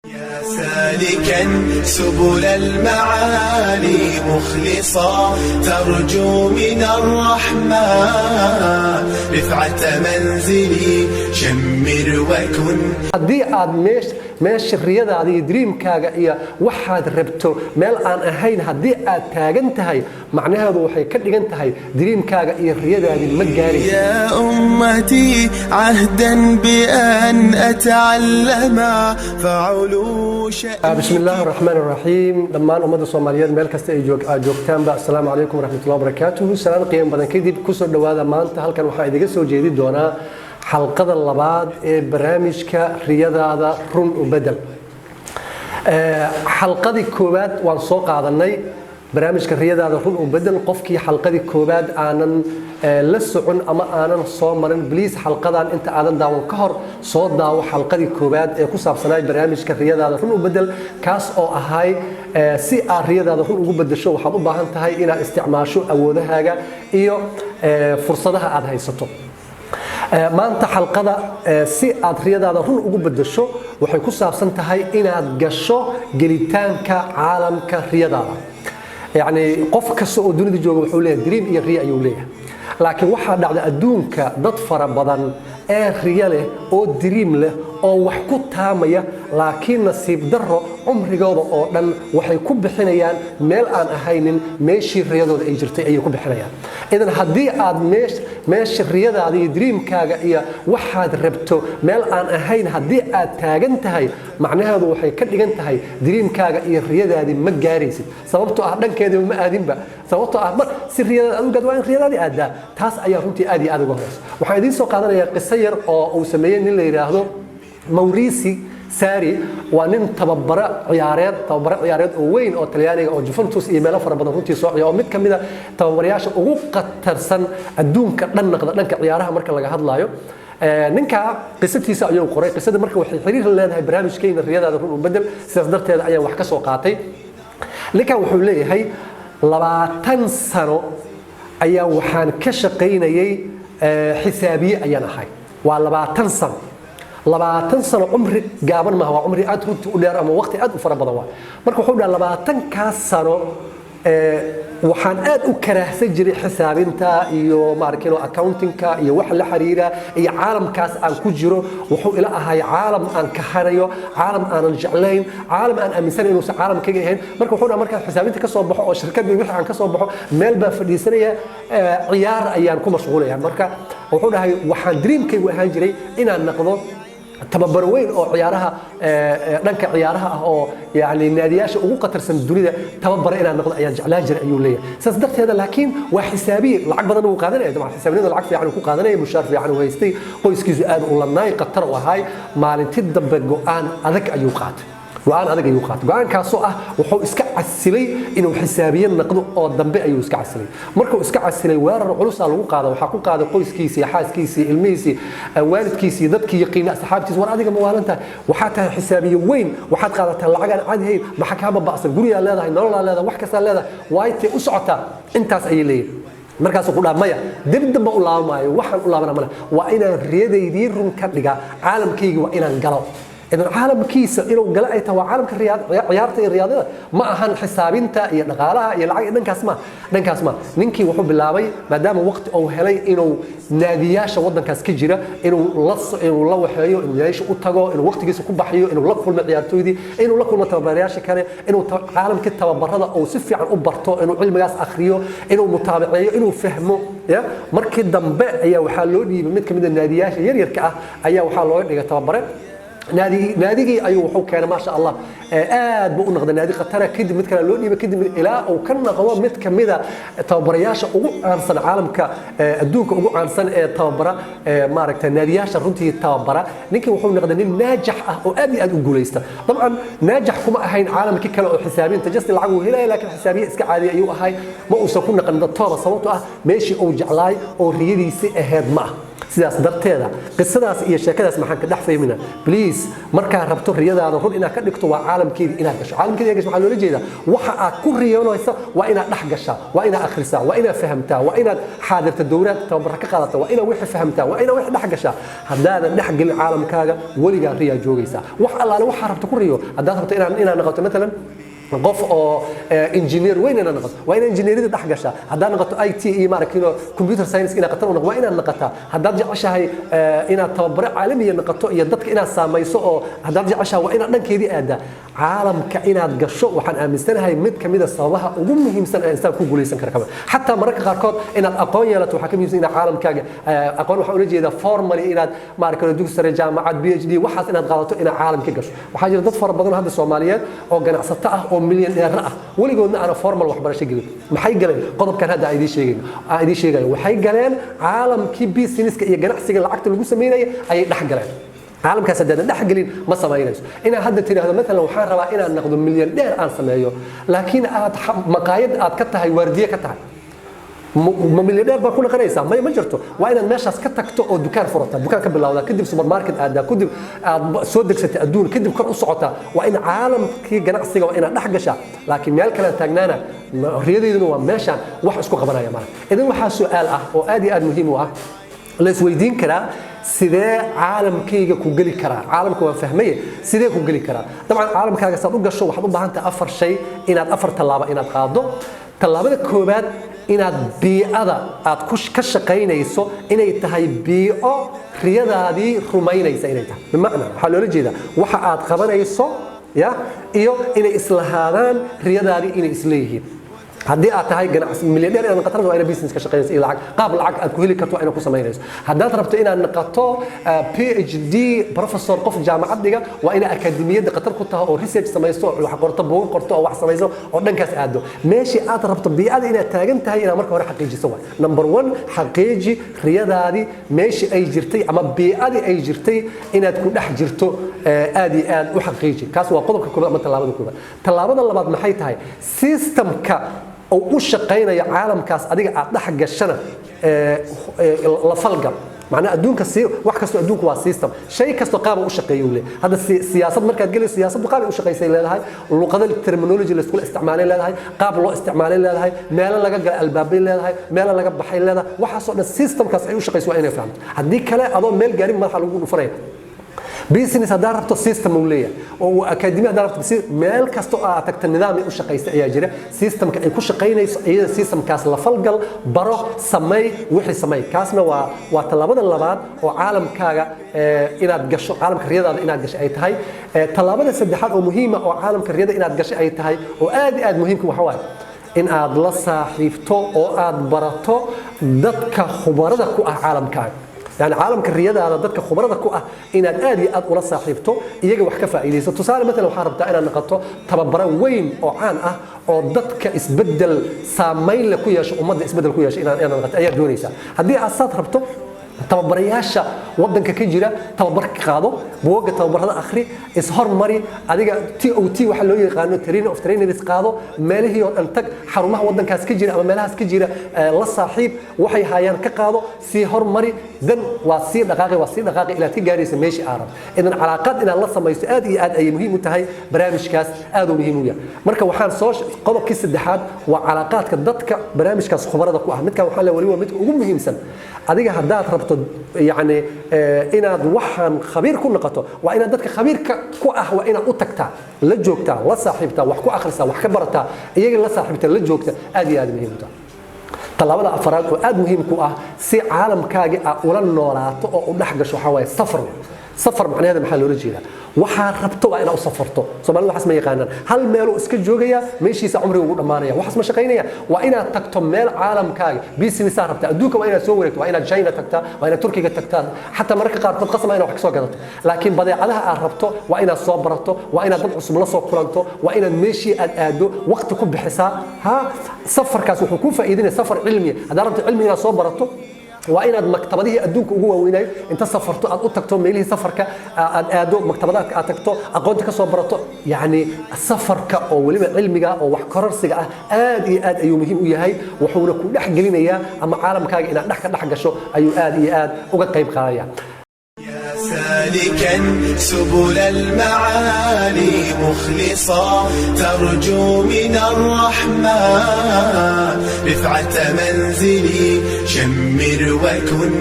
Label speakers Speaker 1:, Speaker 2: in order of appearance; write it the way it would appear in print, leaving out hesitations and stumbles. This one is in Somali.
Speaker 1: يا سالكا سبل المعالي مخلصا ترجو من الرحمن رفعة منزلي شمر وكن.
Speaker 2: Haddii aad meesha riyadaada iyo dreamkaaga iyo waxaad rabto meel aan ahayn haddii aad taagan tahay, macnaheedu waxay ka dhigan tahay dreamkaaga iyo riyadaadii ma gaaraysa.
Speaker 1: يا أمتي عهدا بأن أتعلم فعلو شأن.
Speaker 2: بسم الله الرحمن الرحيم. Dhammaan ummadda Soomaaliyeed meel kasta ay aad joogtaanba, assalaamu calaykum waraxmatullahi wabarakaatuhu. Salaan qiimo badan kadib, kusoo dhowaada. Maanta halkan waxaa idiga soo jeedi doonaa xalqada labaad ee barnaamijka Riyadaada Run u Bedel. Xalqadii koowaad waan soo qaadanay barnaamijka Riyadaada Run u Bedel. Qofkii xalqadii koowaad aanan la socon ama aanan soo marin, please, xalqadan inta aadan daawan ka hor soo daawo xalqadii koowaad ee ku saabsanaay barnaamijka Riyadaada Run u Bedel, kaas oo ahay si aad riyadaada run ugu bedesho waxaad u baahan tahay inaad isticmaasho awoodahaaga iyo fursadaha aad haysato. Maanta xalqada si aad riyadaada run ugu bedesho waxay ku saabsan tahay inaad gasho gelitaanka caalamka riyadaada. Yacni qof kasta oo dunida jooga wuxuu leeyahay dream iyo riya ayuu leeyahay, laakiin waxaa dhacda adduunka dad fara badan ee riya leh oo dream leh oo wax ku taamaya, laakiin nasiib darro cumrigooda oo dhan waxay ku bixinayaan meel aan ahaynin meeshii riyadooda ay jirtay ayay ku bixinayaan. Idan haddii aad meesha riyadaada iyo dreamkaaga iyo waxaad rabto meel aan ahayn haddii aad taagan tahay, macnaheedu waxay ka dhigan tahay dreamkaaga iyo riyadaadii ma gaaraysid, sababtoo ah dhankeediba ma aadinba. Sababtoo ah mar si riyadaada aad u gaad waa in riyadaadii aaddaa. Taas ayaa runtii aad iyo aad uga horeysa. Waxaan idiin soo qaadanayaa qiso yar oo uu sameeyey nin la yidhaahdo Maurizio Sarri. Waa nin tababaro ciyaareed oo weyn oo Talyaaniga oo Juventus iyo meelo fara badan runtii soo ciyaara, oo mid ka mid a tababarayaasha ugu khatarsan adduunka dhan naqda dhanka ciyaaraha marka laga hadlaayo. Ninka qisadiisa ayuu qoray. Qisada marka waxay xiriir la leedahay barnaamijkeena Riyadaada Run u Bedel, sidaas darteeda ayaan wax ka soo qaatay. Ninkan wuxuu leeyahay: 20 sano ayaa waxaan ka shaqaynayay xisaabiye ayaan ahay. Waa 20 sano. 20 sano cumri gaaban maaha, waa cumri aad runtii u dheer ama waqti aad u fara badan waa. Marka wuxuu dhaha 20-kaas sano waxaan aad u karaahsan jiray xisaabinta iyo maarkino accountingka iyo wax la xiriira iyo caalamkaas aan ku jiro. Wuxuu ila ahay caalam aan kahanayo, caalam aanan jeclayn, caalam aan aaminsanayn inuusan caalamkayga ahayn. Marka wuxuu dhaha markaan xisaabinta ka soo baxo oo shirkadii wixii aan ka soo baxo, meel baan fadhiisanaya, ciyaar ayaan ku mashquulaya. Marka wuxuu dhahay waxaan dreamkaygu ahaan jiray inaan naqdo tababar weyn oo ciyaaraha dhanka ciyaaraha ah oo yani naadiyaasha ugu khatarsan dunida tababara inaan noqdo ayaan jeclaan jiray, ayuu leeyahay. Saas darteeda, laakiin waa xisaabiye, lacag badan uu qaadanaya dabcan, xisaabinada lacag fiican uu ku qaadanaya, mushaar fiican uu haystay, qoyskiisu aad u ladnaay, khatar u ahay. Maalintii dambe go'aan adag ayuu qaatay. Go'aan adag ayuu qaatay, go'aankaasoo ah wuxuu iska casilay inuu xisaabiye naqdo oo dambe ayuu iska casilay. Markuu iska casilay, weerar culusaa lagu qaada. Waxaa ku qaaday qoyskiisii, xaaskiisii, ilmihiisii, waalidkiisii, dadkii yaqiina, asxaabtiisi. "War adiga ma waalan tahay? Waxaa tahay xisaabiye weyn, waxaad qaadataa lacag aan caadi hayn, maxaa kaama ba'san? Gurigaa leedahay, nololaa leedahay, wax kastaa leedahay, waaytay u socotaa?" Intaas ayay leeyihin. Markaasuu ku dhaha: "Maya, dib damba u laabamaayo, waxaan u laabana male, waa inaan riyadaydii run ka dhigaa, caalamkaygii waa inaan galo." Idan caalamkiisa inuu galo ay tahay waa caalamka ciyaarta iyo riyaadada, ma ahan xisaabinta iyo dhaqaalaha iyo lacag iyo dhankaas ma, dhankaas ma. Ninkii wuxuu bilaabay, maadaama waqti uu helay, inuu naadiyaasha waddankaas ka jira inuu la waxeeyo, inuu naadiyaasha u tago, inuu waqtigiisa ku baxyo, inuu la kulmo ciyaartooydii, inuu la kulmo tababarayaasha kale, inuu caalamkii tababarada uu si fiican u barto, inuu cilmigaas akhriyo, inuu mutaabaceeyo, inuu fahmo ya. Markii dambe ayaa waxaa loo dhiibay mid ka mid a naadiyaasha yaryarka ah ayaa waxaa looga dhigay tababare. Naadigii ayuu wuxuu keenay, maasha Allah, aad buu u noqday naadi khatara. Kadib mid kale loo dhiibay, kadib ilaa uu ka noqdo mid ka mida tababarayaasha ugu caansan caalamka, adduunka ugu caansan ee tababara, maaragtay, naadiyaasha runtii tababara. Ninkii wuxuu noqday nin naajax ah oo aad iyo aad u guuleysta. Dabcan naajax kuma ahayn caalamkii kale oo xisaabinta, just lacag uu helaya, laakiin xisaabiye iska caadiya ayuu ahay. Ma uusan ku naqan tooba, sababtoo ah meeshii uu jeclaay oo riyadiisii ahayd ma ah. Sidaas darteeda, qisadaas iyo sheekadaas maxaan ka dhex fahminaa? Please, markaa rabto riyadaada run inaad ka dhigto, waa caalamkeedii inaad gasho. Caalamkeedii inaad gasho waxaa loola jeedaa waxa aad ku riyoonaysa waa inaad dhex gashaa, waa inaad akhrisaa, waa inaad fahamtaa, waa inaad xaadirta dowraad, tababara ka qaadata, waa inaad wixii fahamtaa, waa inaad wixii dhex gashaa. Haddaadan dhex gelin caalamkaaga, weligaa riyaa joogaysaa. Wax allaale waxaa rabto ku riyo. Haddaad rabto inaad noqoto matalan qof oo engineer weyn inaad noqoto, waa inaad engineerida dhex gashaa. Haddaad noqoto IT iyo maaragtay computer science inaad qatar u noqo, waa inaad noqotaa. Haddaad jeceshahay inaad tababaro caalamiya noqoto iyo dadka inaad saamayso oo haddaad jeceshahay, waa inaad dhankeedii aadaa. Caalamka inaad gasho waxaan aaminsanahay mid ka mid a sababaha ugu muhiimsan ee insaan ku guulaysan kara kamid. Xataa mararka qaarkood inaad aqoon yeelato waxaa ka muhiimsan inaad caalamkaaga aqoon, waxaan ula jeedaa formally inaad maaragtay dugsi sare, jaamacad, PhD, waxaas inaad qaadato, inaad caalamka gasho. Waxaa jira dad fara badan oo hadda Soomaaliyeed oo ganacsato ah oo milyaneero ah, weligoodna aana formal waxbarasho gelin. Maxay galeen? Qodobkan hadda aan idiin sheegayno, aan idiin sheegayo, waxay galeen caalamkii businesska iyo ganacsiga lacagta lagu sameynaya ayay dhex galeen. Caalamkaas haddaadan dhex gelin, ma samaynayso. Inaad hadda tidhaahdo matalan waxaan rabaa inaan noqdo milyan dheer aan sameeyo, laakiin aad maqaayad aad ka tahay waardiye ka tahay, ma milyaneer baa ku noqonaysaa? May, ma jirto. Waa inaad meeshaas ka tagto oo dukaan furata, dukaan ka bilowdaa, kadib supermarket aadaa, kadib aad soo degsatay adduun, kadib kor u socotaa. Waa in caalamkii ganacsiga waa inaad dhex gashaa. Laakiin meel kale taagnaana, riyadeyduna waa meeshaan, wax isku qabanaya malaha. Idan waxaa su'aal ah oo aad iyo aad muhiim u ah la isweydiin karaa: sidee caalamkayga ku geli karaa? Caalamka waan fahmaye, sidee ku geli karaa? Dabcan, caalamkaaga saad u gasho waxaad u baahan tahay afar shay, inaad afar tallaabo inaad qaado. Tallaabada koowaad, inaad bii'ada aad ku ka shaqaynayso inay tahay bii'o riyadaadii rumaynaysa inay tahay. Bimacnaa, waxaa loola jeedaa waxa aad qabanayso ya iyo inay islahaadaan riyadaadii, inay isleeyihiin. Haddii aad tahay ganacsi milyaneer inaad noqoto, waa inaad business ka shaqaynayso iyo lacag, qaab lacag aad ku heli karto waa inaad ku samaynayso. Haddaad rabto inaad noqoto PhD professor, qof jaamacad dhiga, waa inaad akademiyadda khatar ku tahay oo research samaysto oo wax qorto, buugo qorto oo wax samayso oo dhankaas aado. Meeshii aad rabto bii'ada inaad taagan tahay inaad marka hore xaqiijiso waay. Number one, xaqiiji riyadaadii meeshii ay jirtay ama bii'adii ay jirtay inaad ku dhex jirto, aad iyo aad u xaqiiji. Kaas waa qodobka koobaad ama tallaabada koobaad. Tallaabada labaad maxay tahay? Systemka oo u shaqaynaya caalamkaas adiga aad dhex gashana la falgal. Macnaha adduunka si wax kastoo adduunku waa system, shay kastoo qaaba u shaqeeyo uu leeyahay. Hadda siyaasad markaad gelayso, siyaasaddu qaab ay u shaqaysay leedahay, luqado terminology la iskula isticmaalay leedahay, qaab loo isticmaalay leedahay, meelo laga gala albaabay leedahay, meelo laga baxay leedahay. Waxaasoo dhan systemkaas ay u shaqayso waa inay fahamto. Haddii kale adoo meel gaarin madaxa lagu dhufanaya. Business haddaa rabto, system uu leeyahay oo academy haddaa rabto, meel kasta oo aad tagto nidaam ay u shaqaysa ayaa jira, systemka ay ku shaqaynayso iyada. Systemkaas la falgal, baro, sameey wixii sameey. Kaasna waa tallaabada labaad oo caalamkaaga inaad gasho, caalamka riyadaada inaad gasho ay tahay. Tallaabada saddexaad oo muhiima oo caalamka riyada inaad gasho ay tahay oo aad iyo aad muhiimka waxa waaye in aad la saaxiibto oo aad barato dadka khubarada ku ah caalamkaaga. Yani caalamka riyadaada dadka khubarada ku ah inaad aad iyo aad ula saaxiibto, iyaga wax ka faa'iidayso. Tusaale, matalan waxaa rabtaa inaad noqoto tababaro weyn oo caan ah oo dadka isbeddel saamayn leh ku yeesho, ummadda isbeddel ku yeesho inaad noqoto ayaad doonaysaa. Haddii aad saad rabto, tababarayaasha wadanka ka jira tababar ka qaado, buugga tababarada akhri, ishormari adiga. TOT waxa loo yaqaano, trainer of trainers qaado, meelihii oo dhan tag, xarumaha wadankaas ka jira ama meelahaas ka jira la saaxiib, waxay hayaan ka qaado, sii hormari. Dan waa sii dhaqaaqi, waa sii dhaqaaqi ilaad ka gaaraysa meeshii aad rabto. Idan calaaqaad inaad la samayso aad iyo aad ayay muhiim u tahay. Barnaamijkaas aad uu muhiim u yahay. Marka waxaan soo qodobkii saddexaad waa calaaqaadka dadka barnaamijkaas khubarada ku ah. Midkan waxaan leeyahay weli waa midka ugu muhiimsan. Adiga haddaad rabto yani inaad waxaan khabiir ku noqoto, waa inaad dadka khabiirka ku ah waa inaad u tagtaa, la joogtaa, la saaxiibtaa, wax ku akhrisaa, wax ka barataa, iyaga la saaxiibtaa, la joogta. Aad iyo aad muhiim u tahay. Tallaabada afaraad oo aad muhiim ku ah si caalamkaagi aad ula noolaato oo u dhex gasho waxaa waaye safar. Safar macnaheeda maxaa loola jeedaa? Waxaa rabto waa inaad u safarto. Soomaalida waxaas ma yaqaanaan. Hal meeluu iska joogaya, meeshiisa cumriga ugu dhammaanaya, waxaas ma shaqaynaya. Waa inaad tagto meel caalamkaaga businessaa rabta, adduunka waa inaad soo wareegto, waa inaad China tagtaa, waa inaad Turkiga tagtaa. Xataa mararka qaarkood qasama inaad wax ka soo gadato, laakiin badeecadaha aad rabto waa inaad soo barato, waa inaad dad cusub la soo kulanto, waa inaad meeshii aad aado waqti ku bixisaa. Ha, safarkaas wuxuu kuu faa'iidinaya safar cilmiya. Haddaad rabto cilmi inaad soo barato. Waa inaad maktabadihii adduunka ugu waaweynayo inta safarto, aad u tagto meelihii safarka, aad aado maktabadaadka, aad tagto, aqoonta ka soo barato. Yacni safarka oo weliba cilmiga oo wax kororsiga ah aad iyo aad ayuu muhiim u yahay, wuxuuna ku dhex gelinayaa ama caalamkaaga inaad dhex ka dhex gasho ayuu aad iyo aad uga qayb qaadanaya.
Speaker 1: سالكا سبل المعالي مخلصا ترجو من الرحمن رفعة منزلي، شمر وكن.